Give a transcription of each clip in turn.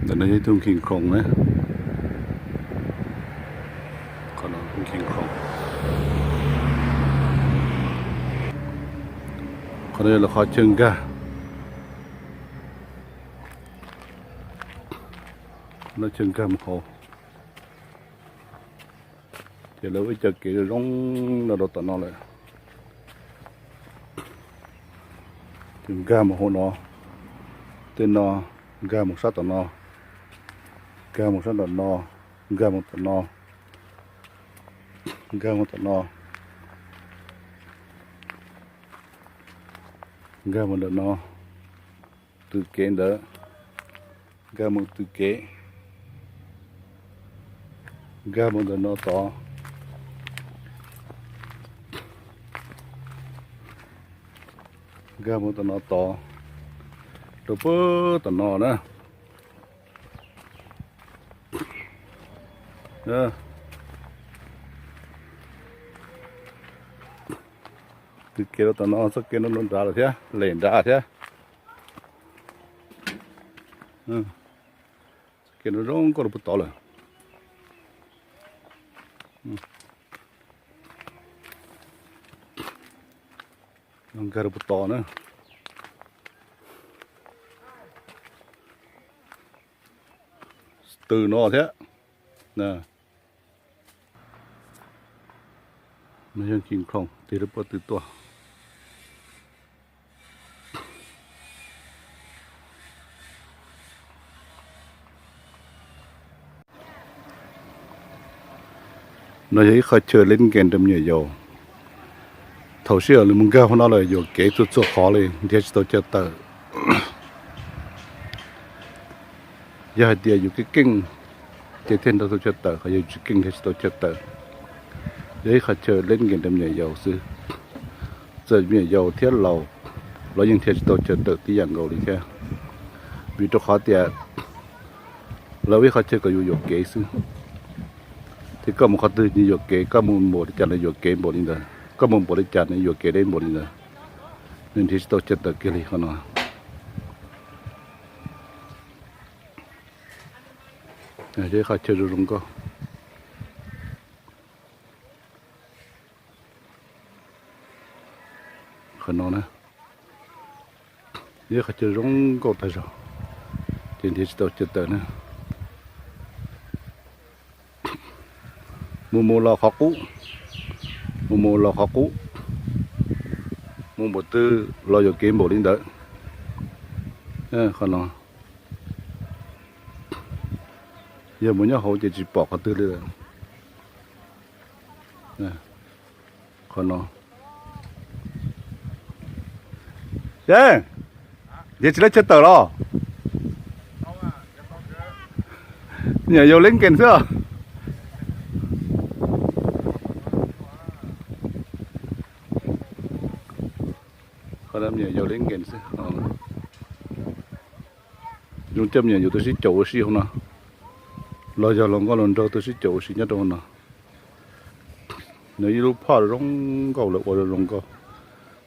Ntawm no yog ib tug nkhis khoom na. Qhov no nkhis khoom. Qhov no yog lawv qhov chaw nkag. No chaw nkag mus hauv. Ces lawv ua ib co kev zoo zoo no rau tom no lawm. Ces nkag mus hauv no, tej no, nkag mus sab tom no, nkag mus sab tom no, nkag mus tom no, nkag mus tom no, nkag mus ntawm no, tw kev ntawd, nkag mus tw kev, nkag mus ntawm no tod, nkag mus tom no tod, rau puag tom no na. Tw kev rau tom no, txoj kev no rau nrad lawm thiab, lem nrad thiab. Txoj kev no zoo nkauj rau puag tod lawm. Nkag rau puag tod na. Tw no thiab. No yog nkhis khoom tig rau puag tw tuaj. No yog ib qho chaw leb nkees rau me nyuam yaus. Thaum sij hawm lawv mus nkag hauv no lawm yuam kev txhua txhua qhov li, nrhiav tsis tau chaw tawm. Yog hais tias yus keej keej ces thiaj nrhiav tau chaw tawm, qhov yog tsis keej nrhiav tsis tau chaw tawm. Yog ib qho chaw leb nkees rau me nyuam yaus xwb. Txawm me nyuam yaus thiab laus los yeej nrhiav tsis tau chaw tawm tib yam nkaus li thiab. Vim rau qhov tias lawv ua ib qho chaw kom yus yuam kev xwb. Ces koj mus qhov twg nws yuam kev, koj mus npaum li cas nws yuam kev npaum li ntawd, koj mus npaum li cas nws yuam kev deb npaum li ntawd. Nws nrhiav tsis tau chaw tawm kiag li qhov no. Yog ib qho chaw zoo zoo nkauj. Qhov no na, yog ib qho chaw zoo nkauj tag zog, ces nrhiav tsis tau chaw tawm na. Mus mus los qhov qub, mus mus los qhov qub, mus npaum twg los yuam kev npaum li ntawd. Qhov no yog mus nyob hauv ces tsis pom qhov twg li lawm. Qhov no, nrhiav tsis tau chaw tawm los? Me nyuam yaus leb nkees xwb. Qhov no me nyuam yaus leb nkees xwb. Zoo coj me nyuam yaus tuaj sib caum ua si hauv no, los yog hluas nkauj hluas nraug tuaj sib caum ua si nyob rau hauv no. Nws ib lub phaj zoo nkauj, lawv ua zoo nkauj,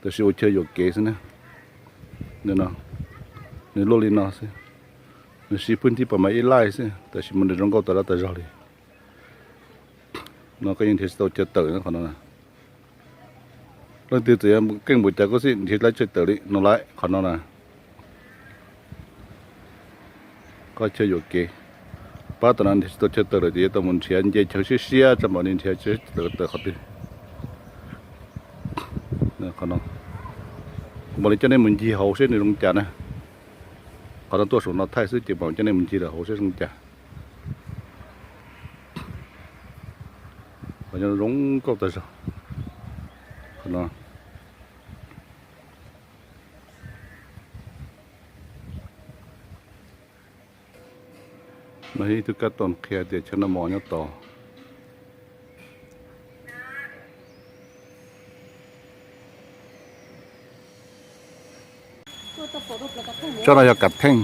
tab sis ua chaw yuam kev xwb na. Nws luaj li no xwb, nws siv pheej thib pas mas ib laij xwb, tab sis mas nws zoo nkauj tas dab tas zog li. No koj yeej nrhiav tsis tau chaw tawm qhov no. Leej twg txawm yog keej npaum cas koj xij nrhiav tsis tau chaw tawm li no lawm qhov no na. Koj chaw yuam kev, pab tam no nrhiav tsis tau chaw tawm lawm ces yuav tau mus nrhiav nce chaw siab siab tso mam li nrhiav chaw tawm qhov twg. Qhov no kuv mam li coj nej mus ncig hauv seb nws zoo cas na. Qhov no tuaj saum no thaij xwb ces mam coj nej mus ncig lawm hauv seb zoo cas. Qhov no zoo nkauj tag zog. Qhov no no yog ib tug kab toom qhia tias chaw noj mov nyob tod. Tsob no yog kav theej,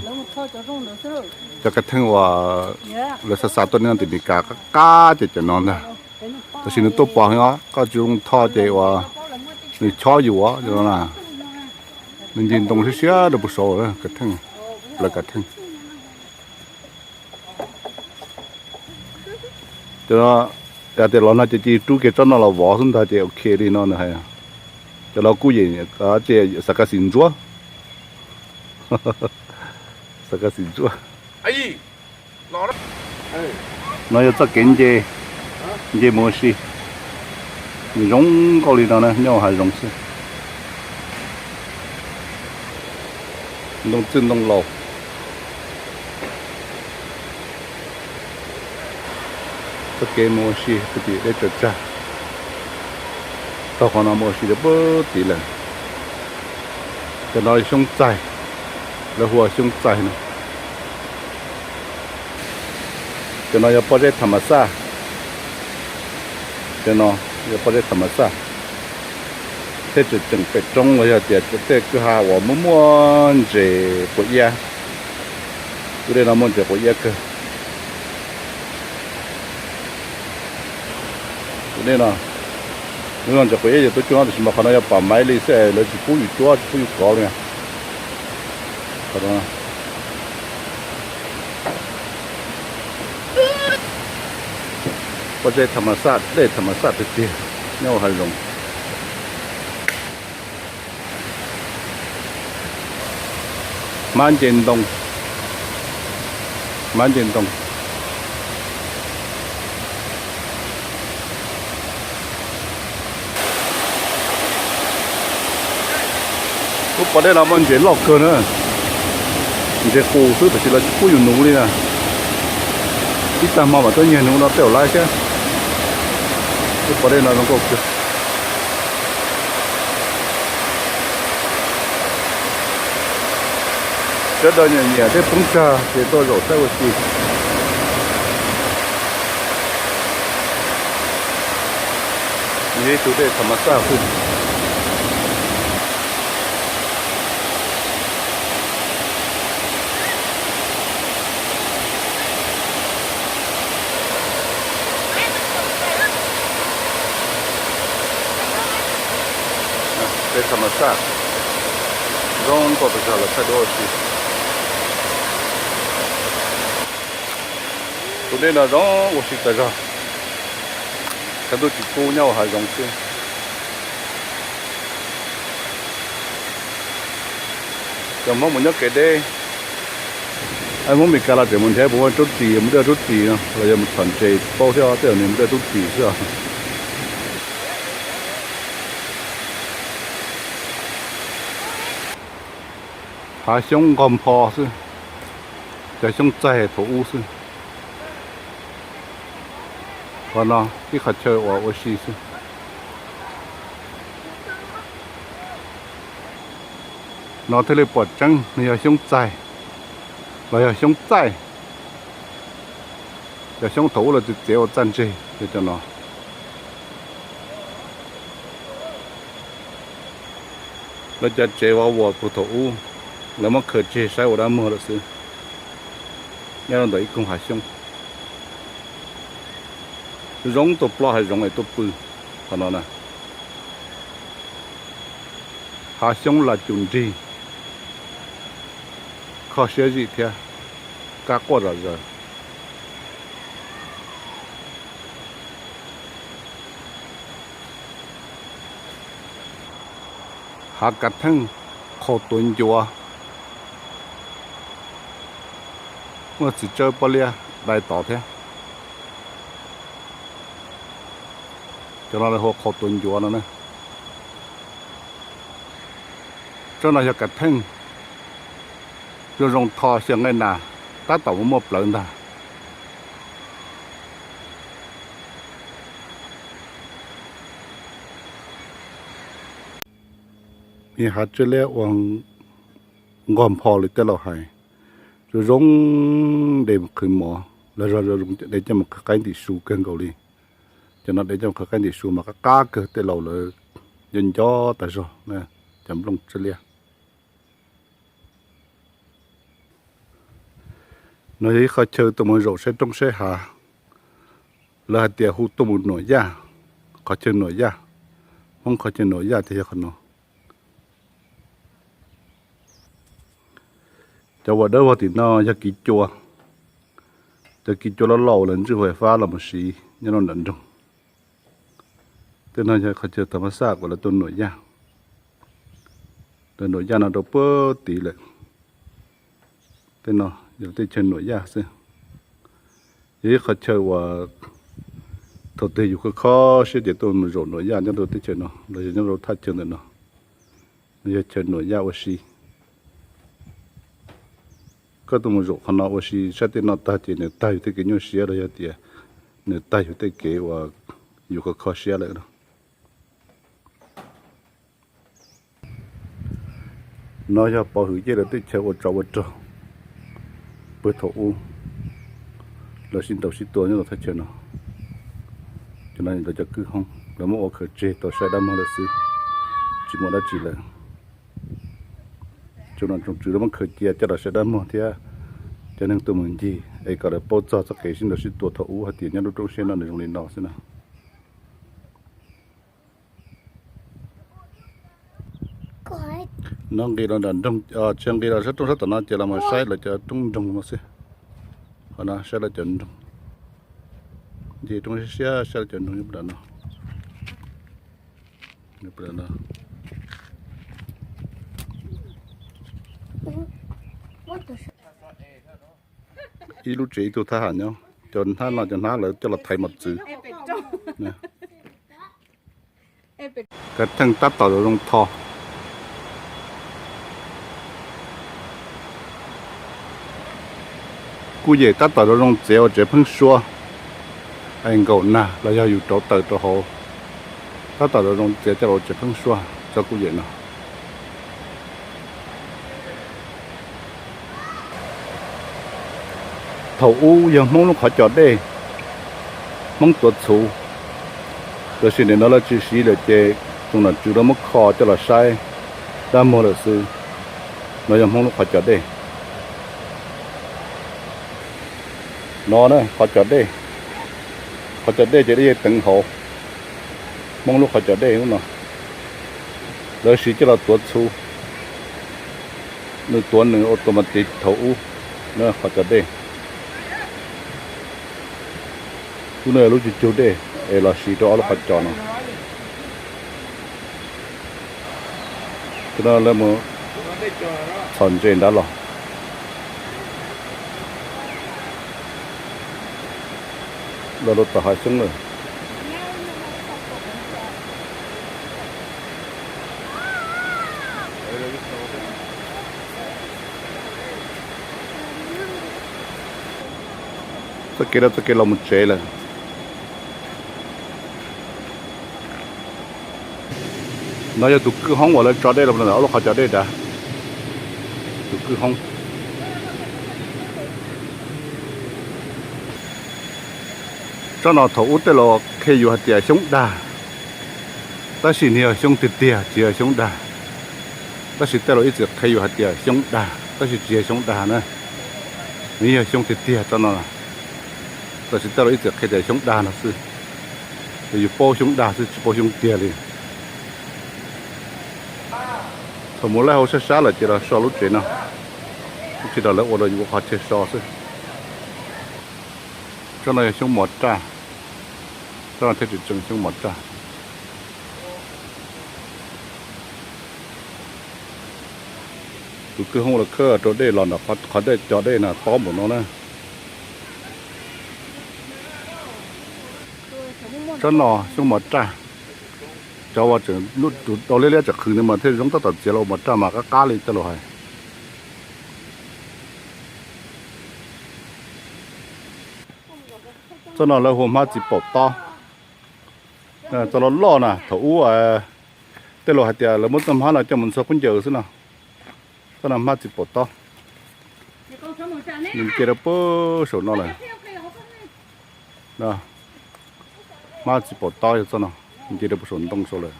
cov kav theej uas lawv xa xa tuaj nej no tim Meskas qab qab ces cov no ntag. Tab sis nws tuaj pom heev os, koj tsis zoo tho ces uas nws chob yus os, cov no na. Nws ncig ntoo siab siab rau puag saud, kav theej, lawv kav theej. Cov no, yog tias los no ces cia rub kiag tsob no los vov xwb ntag ces ok li no nws hais. Cov no kuj yeej xav kas xim ntsuab, xav kas xim ntsuab. No yog txoj kev nce, nce mus ua si, zoo nkauj li no na, nyob hav zoov xwb. Ntoo txwj ntoo laus. Txoj kev mus ua si puag tim deb tsaws tsag, taug qhov no mus ua si rau puag tid lawm. Cov no xyoob txaig, lawv hu ua xyoob txaig no. Cov no yog pob zeb tham mas xaj, cov no yog pob zeb tham mas xaj. Tej tseem tseem pem roob los yog tias tej kwj ha uas muaj muaj ntses quav iab, tus dej no muaj ntses quav iab kawg. Tus dej no, tus no ntses quav iab yog tuaj cuab no tiam sis mas qhov no yog pam maiv li xwb, lawv tsis pub yus cuab tsis pub yus kov li. Pob zeb tham mas xaj, dej tham mas xaj tiag tiag nyob hav zoov. Hmab nce ntoo, hmab nce ntoo. Lub pas dej no muaj ntses loj kawg na, ntses qus xwb tab sis lawv tsis pub yus nuv li na. Ib tag hmo mam tuaj nyiag nuv no tej zaum lawm thiab. Lub pas dej no zoo nkauj kawg. Sawv daws nyiam nyiam tej poob tsag ces tuaj zaum saib ua si. Yog ib tug dej tham mas xaj xwb. Dej tham mas xaj zoo nkauj tas zog, lawv thaij duab ua si. Tus dej no zoo ua si tas zog, thaum ntuj tsis kub nyob ua hav zoov xwb. Cov Hmoob mus nyob kev deb, Hmoob Meskas los tseem mus nrhiav puas muaj rub ris, mus dej rub ris no los yog mus txhom ntses paub thiab, tej zaum nws mus dej rub ris xwb os. Hav xyoob nqog npho xwb, cov xyoob txaig thaum ub xwb. Qhov no ib qhov chaw uas ua si xwb. No thiaj li pom tseeb nws yog xyoob txaig los yog xyoob txaij. Cov xyoob thaum ub lawv txiav txiav ua txaj ntseg yog cov no. Lawv cov tsev vov vuas puag thaum ub, lawv muab khaws tseg saib ua dab muag lawm xwb. Nyob rau ntawm ib koog hav xyoob, zoo tus plob hav zoov es tuaj pw qhov no na. Hav xyoob las cus nrig, kho siab zim thiab, kab quaj zom zaws. Hav kav theej qhaus tuav ncuav, muaj txiv tsawb pob liab dai tod thiab. Cov no lawv hu ua qhaus tuav ncuav no na. Tsob no yog kav theej, zoo zoo tho xyaw nqaij nas, tab tom muaj muaj plawv ntag. Hav tswb liab ua nqog npho li tej laus hais, zoo zoo de mus qhwv mov, los yog de coj mus qhwv qaib ntim su kawg nkaus li. Cov no de coj mus qhwv qaib ntim su mas qab qab kawg, tej laus lawv nco nco tas zog cov nplooj tswb liab. No yog ib qhov chaw tuaj mus zaum saib roob saib hav. Lawv hais tias hu tuaj mus Nuam Yaj, qhov chaw Nuam Yaj, Hmoob qhov chaw Nuam Yaj ces yog qhov no. Cov uas dawb vog tim no yog kiv cua, cov kiv cua loj loj uas lawv ntswj fais fab los mus siv. nyob rau nram nroog. Tej no yog qhov chaw thaum ma xaj uas lawv tua nuam yaj. Lawv nuam yaj no rau puag tid lawm. Tej no yog teb chaws nuam yaj xwb. Yog ib qhov chaw uas thaum twg yus kho kho siab ces tuaj mus zaum nuam yaj nyob rau teb chaws no los yog nyob rau thaj chaw ntawm no. Yog chaw nuam yaj ua si. Koj tuaj mus zaum qhov no ua si saib tej no tag ces nws tag yus tej kev nyuaj siab los yog tias nws tag yus tej kev uas yus kho kho siab lawm no. No yog pov hwm yej lawv tej chaw ua tsov ua rog pawg thaum ub, lawv sib ntaus sib tua nyob rau thaj chaw no. Cov no ntawd cov kwj hoob lawv muab ua khaws tseg tau saib dab muag lawm xwb, tsis muaj dab tsi lawm. Tsoom nom tsoom tswv lawv muab khaws cia coj los saib dab muag thiab cov neeg tuaj mus ncig es kom lawv paub txog txoj kev sib ntaus sib tua thaum ub hais tias nyob lub roob siab no nws zoo li no xwb na. No nqis los nram nroog, tsis nqis los sab roob sab tom no ces los mus saib lawv cov roob nroog no xwb. Qhov no saib lawv cov nroog, nce roob siab siab saib lawv cov nroog nyob puag nram no. Ib lub tsev ib tug thab ham nyob, cov hnab no cov hnab lawv coj los thaiv mos txwv. Kav theej tab tom zoo zoo tho. Kuj yem tab tom zoo zoo txiav ua tsev pheeb suab, es nkaum nag los yog yus rauv taws rau hauv, tab tom zoo zoo txiav coj los ua tsev pheeb suab tso kuj yem no. Thaum ub yog Hmoob lub qhov cos dej, Hmoob tuav txhuv, tab sis nim no lawv tsis siv lawm ces tsoom nom tswv lawv muab kho coj los saib dab muag lawm xwb. No yog Hmoob lub qhov cos dej. No na qhov cos dej, qhov cos dej ces dej yeej teev hauv. Hmoob lub qhov cos dej lub no, lawv siv coj los tuav txhuv. Nws tuav nws ua tus mas tiv thaum ub na qhov cos dej. Lub no yog lub cug cug dej es los siv rau ob lub qhov cos no. Cov no lawv mus txhom ntses nrad los. Los rau tom hav xyoob lawm. Txoj kev no txoj kev los mus tsev lawm. No yog tus kwj hoob uas lawv tso dej los ntawm ob lub qhov cos dej nrad. Tus kwj hoob. Tsob no thaum ub tej laus qhia yus hais tias xyoob dag, tab sis nws yog xyoob tiag tiag tsis yog xyoob dag. Tab sis tej laus ib txwm qhia yus hais tias xyoob dag tab sis tsis yog xyoob dag na. Nws yog xyoob tiag tiag tsob no, tab sis tej laus ib txwm qhia tias xyoob dag no xwb. Ces yus paub xyoob dag xwb tsis paub xyoob tiag li. Thaum mus laij hauv sab sab lawm ces los so lub tsev no, lub tsev no lawv ua rau yus ua qhov chaw so xwb. Tsob no yog xyoob mos raj, tsob no thiaj tsis tseem xyoob mos raj. Tus kwj hoob los khawb rau dej los nram qhov dej cos dej na tob npaum no na. Tsob no xyoob mos raj, cov uas tseem tus dau liab liab tseem qhwv ntawd mas thiaj zoo tab tom txiav los ua mos raj mas qab qab li tej laus hais. Tsob no lawv hu hmab txiv paum tob. Txoj loj loj na thaum ub tej laus hais tias lawv muab txoj hmab no coj mus ntxuag khaub ncaws xwb no. Txoj no hmab txiv paum tob, nws nce rau puag saum no lawm. Hmab txiv paum tob yog txoj no, nce rau puag saum ntoo saud lawm.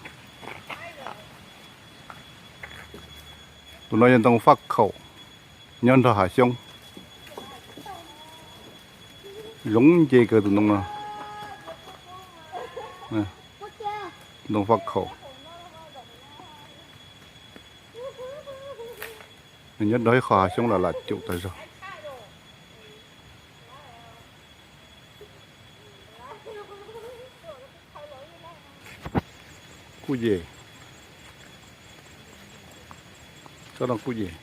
Tus no yog ntoo faj khaum, nyob nrog hav xyoob. Zoo nce kawg tus ntoo no. Ntoo faj khaum. Nws nyob nrog ib qho hav xyoob lam lam cum tas zog. Kuj yem, tsob no kuj yem.